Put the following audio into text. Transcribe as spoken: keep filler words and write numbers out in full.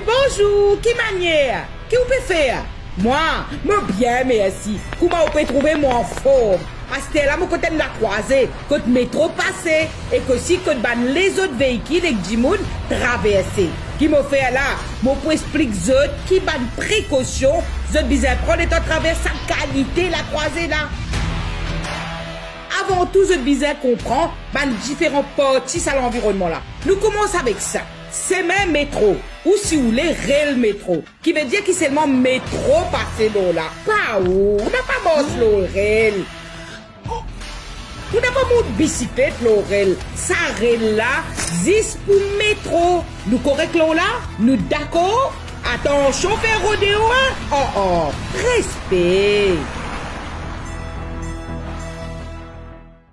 Bonzour, ki manier? Ki ou pe fer? Mwa, mo bien, mersi. Kouma ou pe trouve mwa anform? Asterla mo kot enn lakrwaze, kot metro pase, ek osi kot bann lezot veikil ek dimoun traverse. Ki mo fer la? Mo pou explik zot ki bann prekosion zot bizin pran letan travers sa kalite lakrwaze la. Avan tou, zot bizin konpran bann diferan parti sa lanvironnman la. Nou koumans avek sa. Semin metro, ou si ou le, rel metro, ki vedir ki selman metro pase lor la. Pa ou, ou napa mars lor rel. Ou napa mont bisiklet lor rel. Sa rel la zis pou metro. Nou korek lor la? Nou dakor? Atansion fer rodeo, in? Oh, oh. Respe.